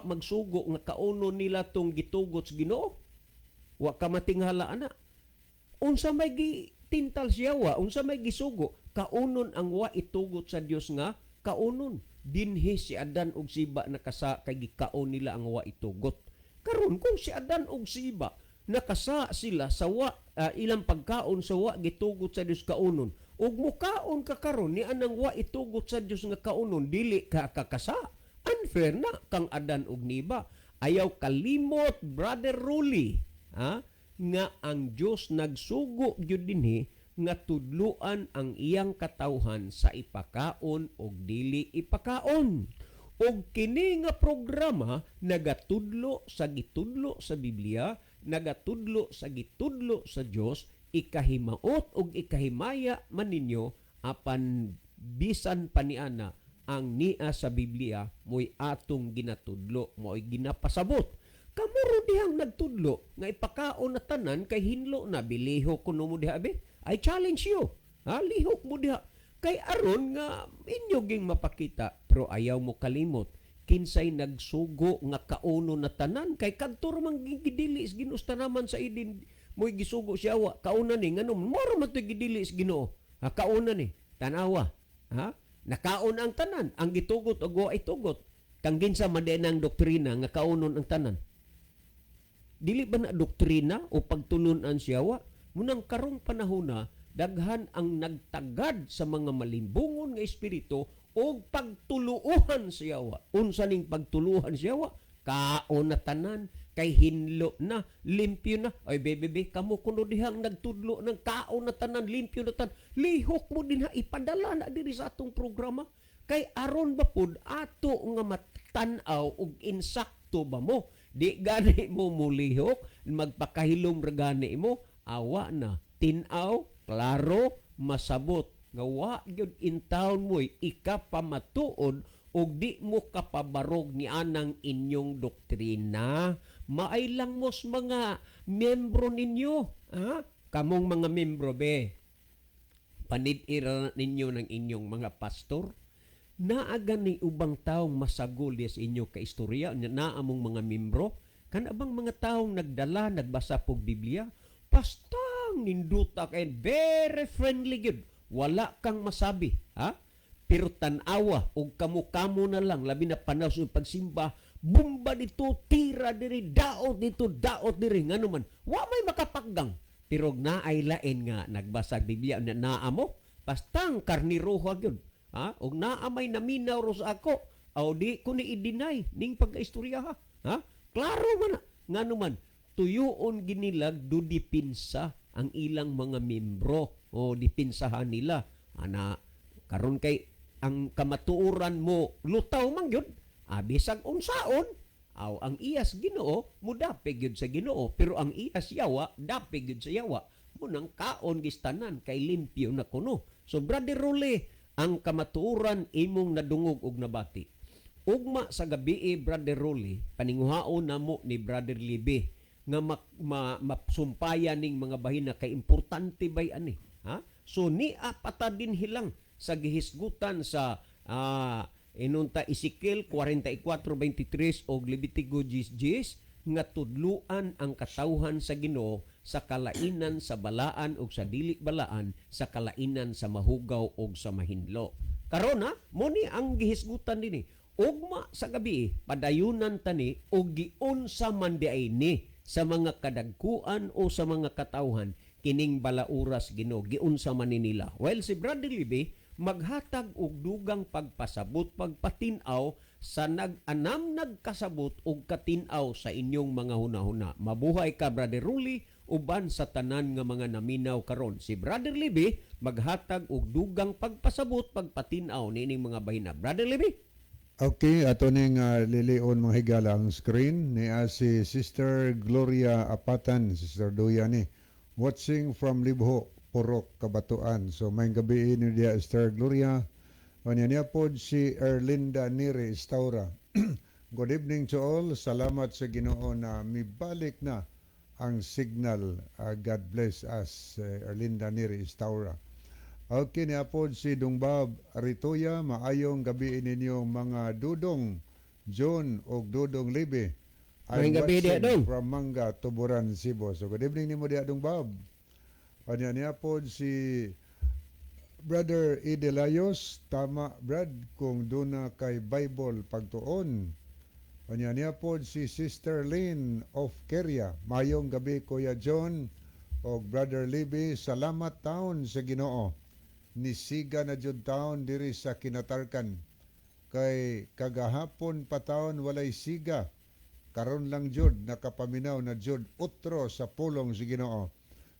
magsugo nga kaunon nila tong gitugot sa Ginoo? Wa ka matingala ana. Unsa may gitintal siya wa, unsa may gisugo? Kaunon ang wa itugot sa Dios nga kaunon. Dinhi si Adan ug si Eva nakasa kay gikaon nila ang wa itugot. Karon kung si Adan ug si Eva nakasa sila sa wa ilang pagkaon sa wa gitugot sa Dios kaunon, ug mukaon ka karon ni anang wa itugot sa Dios nga kaunon, dili ka kakasa. Unfair na kang Adan ug niba. Ayaw kalimot, Brother Ruli, ha, nga ang Dios nagsugo gyud dinhi nga tudluan ang iyang katawhan sa ipakaon og dili ipakaon. Og kini nga programa nagatudlo sa gitudlo sa Biblia, nagatudlo sa gitudlo sa Dios. Ikahimaot og ikahimaya man ninyo, apan bisan pa niana, ang nia sa Biblia mo'y atong ginatudlo, mo'y ginapasabot. Kamuro dihang nagtudlo nga ipakaon na tanan kay hinlo na, bilihok kuno mo diha be. I challenge you. Ha, lihok mo diha. Kay aron nga inyo ging mapakita, pero ayaw mo kalimot kinsay nagsugo nga kauno na tanan, kay kadto ra man gidili sa Ginoo sa tanaman sa Eden, mo'y gisugo siya wa kauna ni, ngano moro man to'y gidili sa Ginoo, ha, kauna ni, tanawa ha, nakaon ang tanan ang gitugot og wa itugot. Kang kinsa man din ang doktrina nga kaunon ang tanan? Dili ba na doktrina o pagtulunan siya wa? Munang karong panahona, daghan ang nagtagad sa mga malimbungon nga espiritu o pagtuluohan siya wa. Unsa ning pagtuluhan siya wa? Kaon na tanan kay hinlo na, limpyo na. Ay bebe, kamo kuno dihang nagtudlo ng kaon na tanan, limpyo na tanan. Lihok mo din ha, ipadala na diri sa atong programa. Kay aron ba pud ato nga matan-aw og insakto ba mo? Di gani mo mulihok, magpakahilom ra gani mo, awa na. Tin-aw, klaro, masabot. Nga wa gyud in town mo'y ikapamatuod og di mo kapabarog ni anang inyong doktrina. Maay lang mos mga membro ninyo. Ha? Kamong mga membro be, panid-ira ninyo ng inyong mga pastor. Naa gani ubang taong masagol sa inyo kaistorya, naa mong mga membro, kana bang mga taong nagdala, nagbasa pog Biblia, pastang ninduta kay very friendly gyud. Wala kang masabi, ha? Pero tan-awa og kamo-kamo na lang, labi na panaw sa pagsimba, bomba dito, tira diri, daot dito, daot diri, ngano man, wa may makapaggang. Pero naay lain nga nagbasa og Biblia na naa mo, pastang karniroha gyud. Ha? Og naa may naminaw ro sa ako, aw di ko ni i-deny ning pagkaistorya ha. Ha? Klaro man na. Ngano man, tuyuon ginilag do dipinsa ang ilang mga membro o dipinsahan nila. Ana, karon kay ang kamatuoran mo lutaw man gyud, bisag unsaon, aw ang iyas Ginoo mudapig gyud sa Ginoo, pero ang iyas yawa dapig gyud sa yawa. Munang kaon gistanan kay limpyo na kuno. So Brother Rule, ang kamatuoran imong nadungog og nabati. Ugma sa gabi, Brother Rule, paninguhaon namo ni Brother Libe. nga masumpayan ning mga bahina kay importante bay ani, ha? So nia pata din hilang sa gihisgutan sa inunta Ezekiel 44:23 og Levitico 10:10 nga tudluan ang katawhan sa Ginoo sa kalainan sa balaan ug sa dili balaan, sa kalainan sa mahugaw ug sa mahinlo. Karon ha, mo ni ang gihisgutan dinhi. Ugma sa gabi padayunan tani og giunsa man di ay ni sa mga kadagkuan o sa mga katawhan kining balauras Ginoo, giunsa man ni nila. Well, si Brother Libby maghatag og dugang pagpasabot, pagpatin-aw sa nag-anam nagkasabot og katin-aw sa inyong mga hunahuna. Mabuhay ka, Brother Ruli, uban sa tanan nga mga naminaw karon. Si Brother Libby maghatag og dugang pagpasabot, pagpatin-aw niining mga bahina. Brother Libby? Okay, ato ning lilion, mga higala, ang screen ni si Sister Gloria Apatan, Sister Duya ni, watching from Libho, Purok, Kabatuan. So maayong gabi ni diya, Sister Gloria. Unya niya pod si Erlinda Neri Estaura. "Good evening to all. Salamat sa Ginoo na mibalik na ang signal. God bless us," Erlinda Neri Estaura. Okay, niya pod si Dungbab Aritoya. "Maayong gabi ninyo mga Dudong John og Dudong Libe. I'm Maayong gabi diha, watching Dong. from Manga, Tuburan, Cebu." So good evening nimo diha, Dong Bob. Unya niya pod si Brother Idelayos, "Tama, Brad, kung duna kay Bible pagtuon." Unya niya pod si Sister Lynn of Keria. "Mayong gabi, Kuya John og Brother Libby, salamat taon sa Ginoo. Nisiga na jud taon diri sa Kinatarkan. Kay kagahapon pa taon walay siga. Karon lang jud nakapaminaw na jud utro sa pulong sa Ginoo.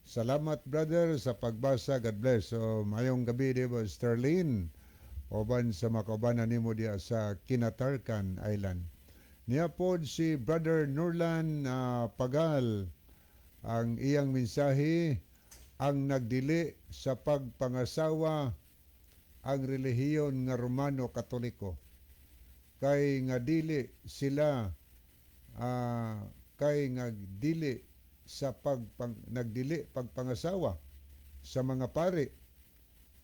Salamat, brother, sa pagbasa. God bless." So mayong gabi di ba, Sterlin, uban sa makaubanan nimo diya sa Kinatarkan Island. Niya pod si Brother Nurlan Pagal, ang iyang mensahe, "Ang nagdili sa pagpangasawa ang relihiyon nga Romano Katoliko kay nga dili sila kay nga dili sa nagdili pagpangasawa sa mga pari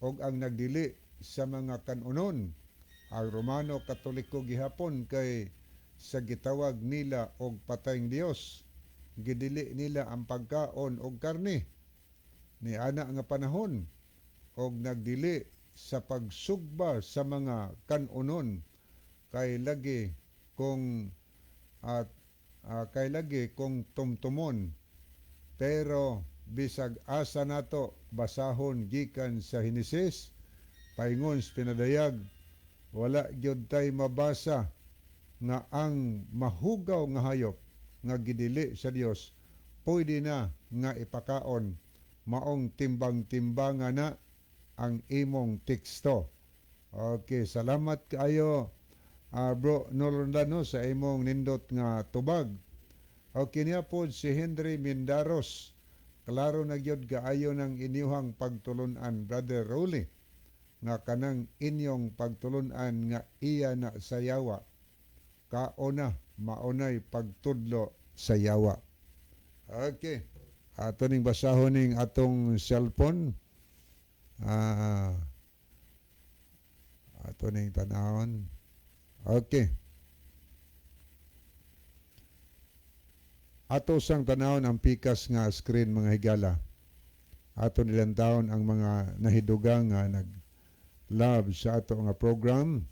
og ang nagdili sa mga kanunon ang Romano Katoliko gihapon kay sa gitawag nila og patayng Dios gidili nila ang pagkaon og karne ni ana nga panahon og nagdili sa pagsugba sa mga kanunon kay lagi kung tumtumon, pero bisag asa nato basahon gikan sa Henesis paingon sa pinadayag, wala gyud tay mabasa nga ang mahugaw nga hayop nga gidili sa Dios pwede na nga ipakaon. Maong timbang-timbanga na ang imong teksto." Okay, salamat kaayo, bro Norlandano, sa imong nindot nga tubag. Okay, niya po si Henry Mindaros. "Klaro na gyud kaayo ng inyuhang pagtulunan, Brother Rolly, nga kanang inyong pagtulunan nga iya na sa yawa. Kaona maunay pagtudlo sa yawa." Okay. Ato ning basahon ning atong cellphone. Ato ning tanawon. Okay. Ato sang tanawon ang pikas nga screen, mga higala. Ato nilang taon ang mga nahidugang nga nag love sa ato nga program.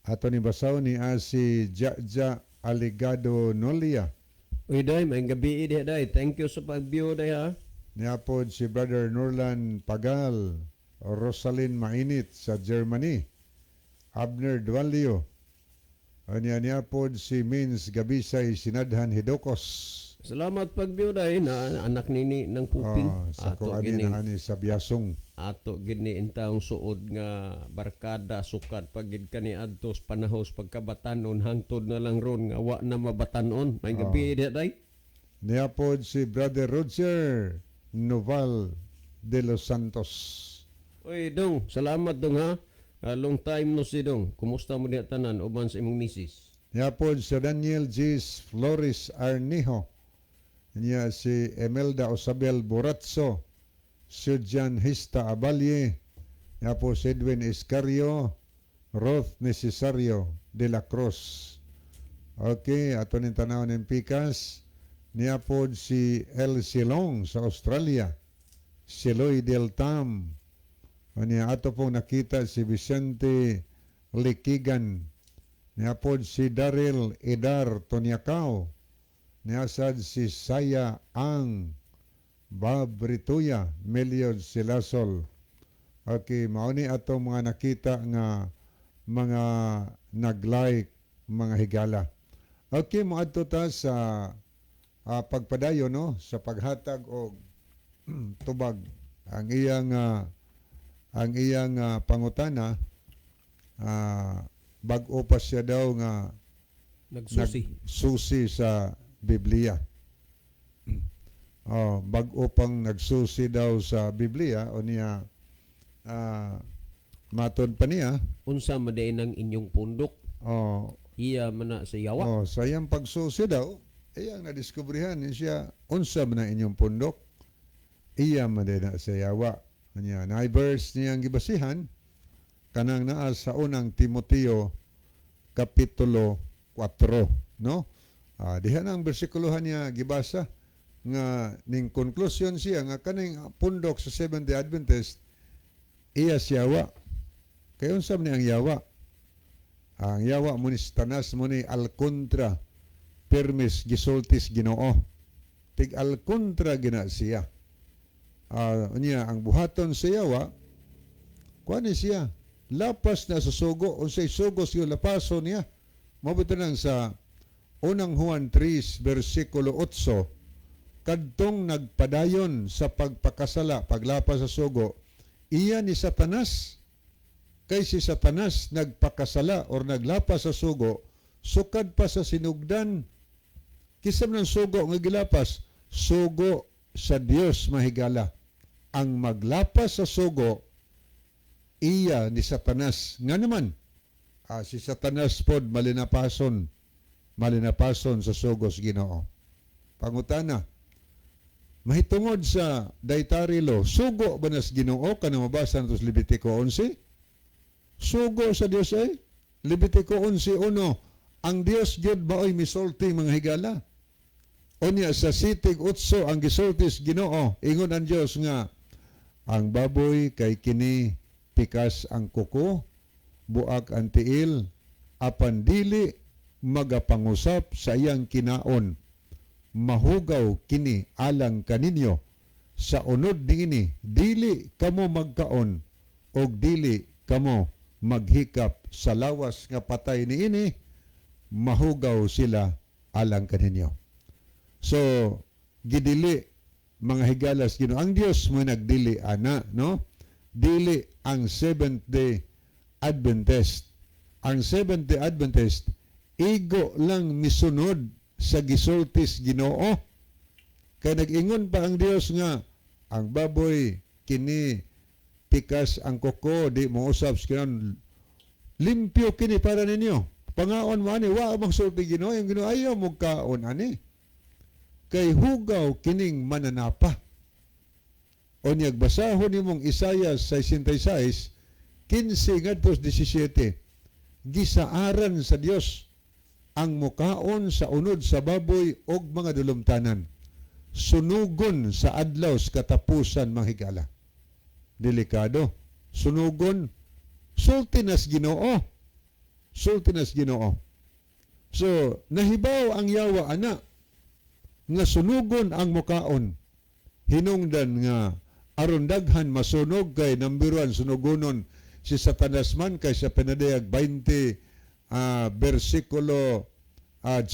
Ato ni basaw ni si Jaja Aligado Nolia. Uy, day, maayong gabi diha, day. Thank you sa pag-view, day, ha. Niapod si Brother Nurlan Pagal, Rosalyn Mainit sa Germany, Abner Dualio. Anya niapod si Mins Gabisay Sinadhan Hidokos. Salamat pag-view, day, na anak nini ng puping. Oh, sa Ato ko ani gini na ani sa Biasong. Ato gini intawong suod nga barkada sukad pagid kani adto sa panahos pagkabatanon hangtod na lang ron nga wa na mabatanon. Maayong gabi diha, day. Niapod si Brother Roger Noval de los Santos. Uy, dong, salamat, dong, ha. Ah, long time no see, dong. Kumusta mo diha tanan uban sa imong misis? Niapod si Daniel G. Flores Arnijo. Niya si Emelda Osabel Boratso, si John Hista Abalye, niya po si Edwin Escario, Roth Necesario de la Cruz. Okay, ato ning tanaw ng pikas. Niya po si El Silong sa Australia. Si Loy Del Tam. Niya ato pong nakita si Vicente Likigan. Niya po si Daryl Edar Tonyakaw. Niya sad si Saya Ang Bob Rituya, Meliod Silasol. Okay, mao ni atong mga nakita nga mga nag-like, mga higala. Okay, moadto ta sa pagpadayon, no, sa paghatag og tubag. Ang iyang pangutana, bag-o pa siya daw nga nagsusi. Nagsusi sa Biblia. Oh, bag-o pang nagsusi daw sa Biblia o niya maton pa niya. Unsa man diay ang inyong pundok? Oh. Iya man na sa yawa. Oh, sa iyang pagsusi daw, iyang nadiskubrihan ni siya, unsa man ang inyong pundok? Iya man diay na sa yawa. Anya, naay verse niyang gibasihan kanang naa sa Unang Timoteo kapitulo 4, no? Diha na ang bersikulohan niya gibasa nga ning konklusyon siya nga kaning pundok sa Seventh-day Adventist iya siyawa. Kay unsa man ni ang yawa? Ang yawa mo ni Satanas, mo ni alkontra permis gisultis Ginoo. Tig alkontra gina siya. Unya ang buhaton sa yawa, kuan ni siya, lapas na sa sugo, unsay sugo siya lapaso niya. Mao nang sa Unang Juan 3 versikulo 8, kadtong nagpadayon sa pagpakasala, paglapas sa sugo, iya ni Satanas. Kay si Satanas nagpakasala or naglapas sa sugo sukad pa sa sinugdan. Kinsa man ang sugo nga gilapas? Sugo sa Dios, mahigala. Ang maglapas sa sugo, iya ni Satanas. Nga naman, si Satanas pod malinapason, malinapason sa sugos Ginoo. Pangutana, mahitungod sa dietary law, sugo ba nas Ginoo kanang mabasa nato sa Levitico 11? Sugo sa Dios ay Levitico 11:1. Ang Dios gyud maoy misulti, mga higala. Unya sa 7:8 ang gisulti sa Ginoo, ingon ang Dios nga ang baboy kay kini pikas ang kuko, buak ang tiil, apan dili magapangusap sa iyang kinaon. Mahugaw kini alang kaninyo. Sa unod niini dili kamo magkaon og dili kamo maghikap sa lawas nga patay niini, mahugaw sila alang kaninyo. So gidili, mga higalas, Ginoo. Ang Dios mo nagdili ana, no? Dili ang Seventh Day Adventist. Ang Seventh Day Adventist igo lang misunod sa gisultis Ginoo. Kay nag-ingon pa ang Dios nga ang baboy kini pikas ang kuko, di mo usab sa kinaon, limpyo kini para ninyo. Pangaon mo ani, wa magsulti Ginoo. Yung Ginoo, ayaw mo kaon ani. Kay hugaw kining mananapa. O niyag basahon nimong Isaiah 66, 15 ngadto 17. Gisaaran sa Dios ang mukaon sa unod sa baboy og mga dulumtanan. Sunugon sa adlaw sa katapusan, mga higala. Delikado. Sunugon. Sulti nas Ginoo. Sulti nas Ginoo. So, nahibaw ang yawa ana nga sunugon ang mukaon. Hinungdan nga aron daghan masunog, kay number 1 sunugonon si Satanas man, kay sa Pinadayag 20 versikulo 10,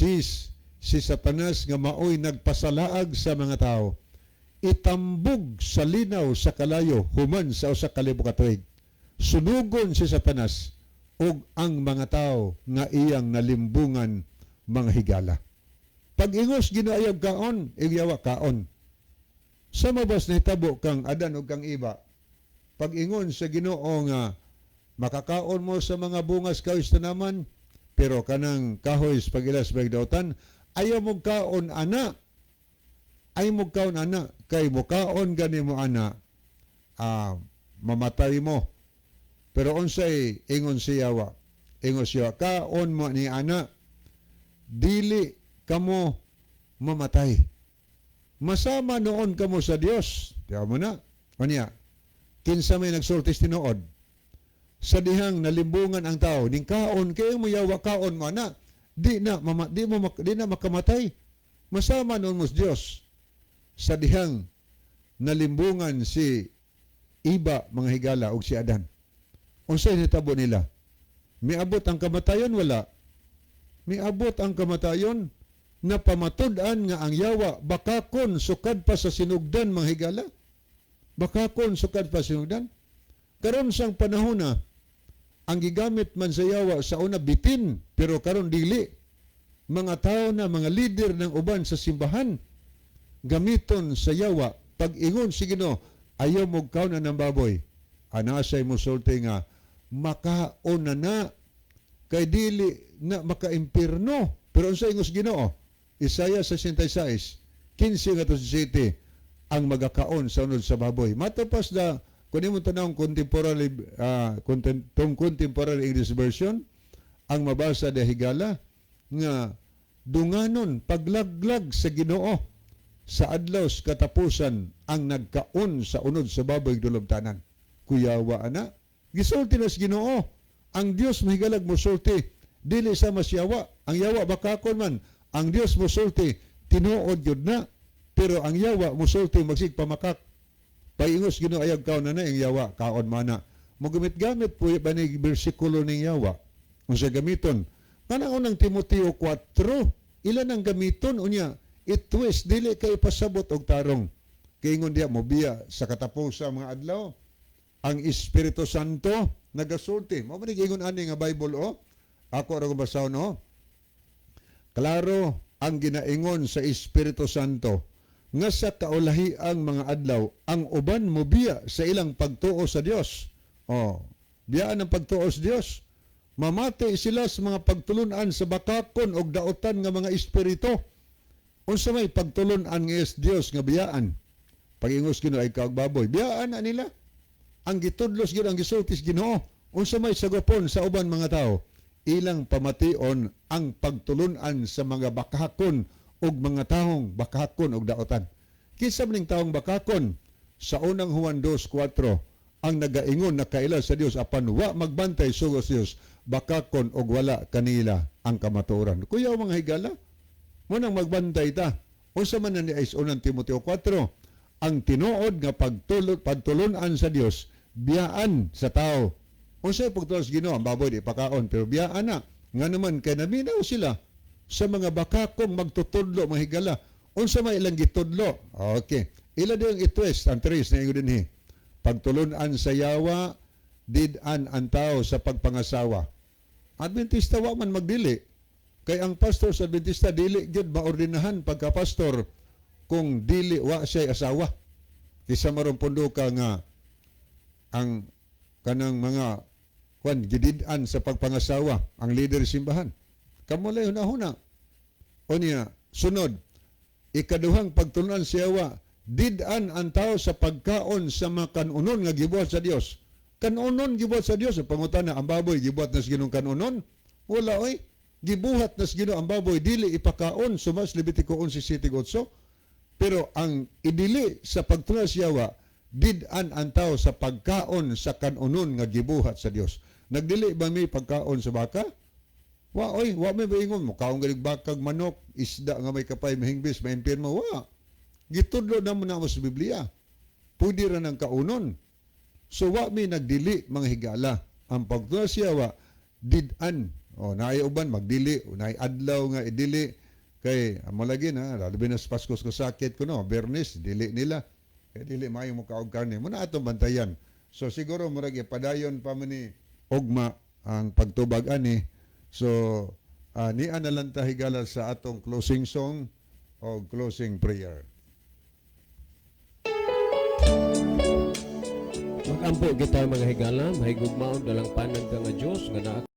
si Satanas nga maoy nagpasalaag sa mga tao itambog sa linaw sa kalayo human sa 1000 ka tuig. Sunugon si Satanas ug ang mga tao nga iyang nalimbungan, mga higala. Pag ingos ginaayag kaon, igyawa kaon. Sa mabas nahitabo kang Adan ug kang Iba, pag ingon sa Ginoo nga makakaon mo sa mga bungas kahoy tanaman, Pero kanang kahoy sa pag-ila sa dautan, ayaw mo kaon ana. Ayaw mo kaon ana kay mukaon gani mo ana, mamatay mo. Pero unsay ingon siya wa? Ingon siya, "Kaon mo ni ana, dili kamo mamatay. Masama noon kamo sa Dios." Tiyan mo na. Unya, kinsa may nagsulti tinuod? Sa dihang nalimbungan ang tao, ning kaon kayo mo yawa, "Kaon mo ana, di na mama, di na makamatay. Masama noon mo sa Dios." Sa dihang nalimbungan si Iba, mga higala, og si Adan. Unsay nitabo nila? Miabot ang kamatayon, wala? Miabot ang kamatayon na pamatud-an nga ang yawa bakakon sukad pa sa sinugdan, mga higala. Bakakon sukad pa sa sinugdan. Karon sang panahon na ang gigamit man sa yawa sa una bitin, pero karon dili. Mga tao na mga leader ng uban sa simbahan gamiton sa yawa. Pag ingon si Ginoo, "Ayaw mo kaon ng baboy," anasay mo sulti nga makaon na na kay dili na makaimpirno. Pero unsa ingos Ginoo? Isaiah 66:15 ngadto 17, ang magakaon sa unod sa baboy. Matapas da kung imo tanawon tong Contemporary English Version, ang mabasa da, higala, nga dunganon paglaglag sa Ginoo sa adlaw sa katapusan ang nagkaon sa unod sa baboy dulubtanan. Kuyawa ana. Gisulti na sa Ginoo. Ang Dios mahigalag mosulti, dili sa masyawa. Ang yawa bakakon man. Ang Dios mosulti, tinuod yun na. Pero ang yawa mosulti magsig pamakak. Paingos Ginoo, "Ayaw kaon na na," ang yawa, "Kaon mana." Mogamit-gamit po ba ni bersikulo ning yawa? Unsa gamiton? Kanang Unang Timoteo 4, ilan ang gamiton unya? Itwist, dili kay pasabot og tarong. Kay ingon diya, mobiya sa katapusan mga adlaw. Ang Espiritu Santo nagasulti. Mao man ingon ani nga Bible oh. Ako ra ko basahon oh. Klaro ang ginaingon sa Espiritu Santo nga sa kaulahiang mga adlaw ang uban mobiya sa ilang pagtuo sa Dios. Oh, biyaan ang pagtuo sa Dios. Mamati sila sa mga pagtulunan sa bakakon og daotan nga mga espiritu. Unsa may pagtulunan nga is Dios nga biyaan? Pag-ingos Ginoo ay kaog baboy, biyaan na nila. Ang gitudlos gyud, ang gisulti sa Ginoo. Unsa may sagopon sa uban mga tao? Ilang pamation ang pagtulunan sa mga bakakon og mga tahong bakakon og daotan. Kinsa man ning taong bakakon? Sa Unang Juan 2:4, ang nagaingon na kaila sa Dios apan wa magbantay sugo sa Dios, bakakon og wala kanila ang kamatuoran. Kuya, mga higala, mo nang magbantay ta. Unsa man na ni ay sa Unang Timoteo 4, ang tinuod nga pagtulunan sa Dios, biyaan sa tao. Unsay pagtulon sa Ginoo? Ang baboy di pakaon, pero biyaan na. Nga naman kay naminaw sila sa mga bakakong magtutudlo, mga higala. Unsa may ilang gitudlo? Okay. Ila din itwist ang tres na ingon dinhi. Pagtulunan sa yawa, did-an ang tao sa pagpangasawa. Adventista wa man magdili. Kay ang pastor sa Adventista dili gyud maordinahan pagka pastor kung dili wa siya asawa. Kisa maron pundo ka nga ang kanang mga kwan gidid-an sa pagpangasawa ang leader simbahan. Kamo lay hunahuna. Unya, sunod, ikaduhang pagtulunan sa yawa, did-an ang tao sa pagkaon sa mga kanunon nga gibuhat sa Dios. Kanunon gibuhat sa Dios. Pangutana, ang baboy gibuhat na sa Ginoong kanunon? Wala oy. Gibuhat na sa Ginoo ang baboy dili ipakaon sumas Levitico 11:7-8. Pero ang idili sa pagtulunan sa yawa, did-an ang tao sa pagkaon sa kanunon nga gibuhat sa Dios. Nagdili ba mi pagkaon sa baka? Wa oy, wa may maingon mo kaon ganig bakag manok, isda nga may kapay mahingbis, maimpirmo, wa. Gitudlo na mo na mo sa Biblia. Pwede ra ng kaunon. So wa mi nagdili, mga higala. Ang pagtulunan sa yawa, did-an. O naay uban magdili, o naay adlaw nga idili kay amo lagi na labi na sa Pasko ko sakit ko no, Bernis dili nila. Kay dili maayo mo kaog karne. Mo na atong bantayan. So siguro murag ipadayon pa man ni ugma ang pagtubag ani. So niya na lang ta, higala, sa atong closing song o closing prayer. Magampo kita, mga higala, mahigugmaon dalangpanan ka nga Dios nga naa